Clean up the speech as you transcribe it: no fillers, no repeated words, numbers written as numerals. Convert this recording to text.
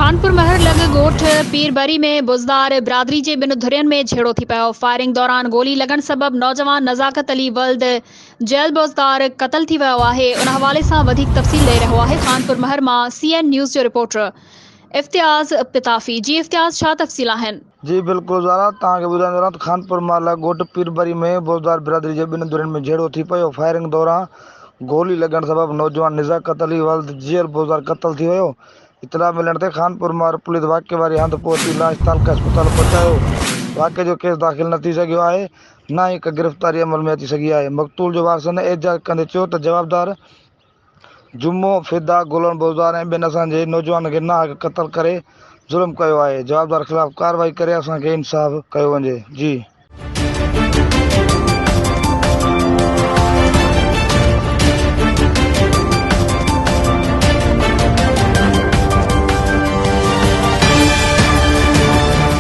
خانپور مهر لڳ ڳوٺ پيربري ۾ بوزدار برادري جي ٻن ڌرين ۾ جهيڙو ٿي پيو، فائرنگ دوران گولي لڳڻ سبب نوجوان نزاڪت علي ولد جيل بوزدار قتل ٿي ويو آهي، ان حوالي سان وڌيڪ تفصيل ڏئي رهيو آهي خانپور مهر مان سي اين نيوز جو رپورٽر افتياز پتافي جي افتياز ڇا تفصيل آهن؟ جي بلڪل زارا توهان کي ٻڌائيندو رهان ته خانپور مهر لڳ ڳوٺ پيربري ۾ بوزدار برادري جي ٻن ڌرين ۾ جهيڙو ٿي پيو، فائرنگ دوران گولي لڳڻ سبب نوجوان نزاڪت علي ولد جيل بوزدار قتل ٿي ويو، اطلاع ملڻ تي خانپور مار پوليس واقعي واري هنڌ پهچي لاش تعلقه اسپتال پهچايو، واقعي جو ڪيس داخل نه ٿي سگهيو آهي نه ئي ڪا گرفتاري عمل ۾ اچي سگهي آهي، مقتول جو وارثن احتجاج ڪندي چيو ته جوابدار جمعو، فدا، گلڻ بوزدار ۽ ٻين اسان جي نوجوان کي ناحق قتل ڪري ظلم ڪيو آهي، جوابدار خلاف ڪارروائي ڪري اسان کي انصاف ڪيو وڃي، جي.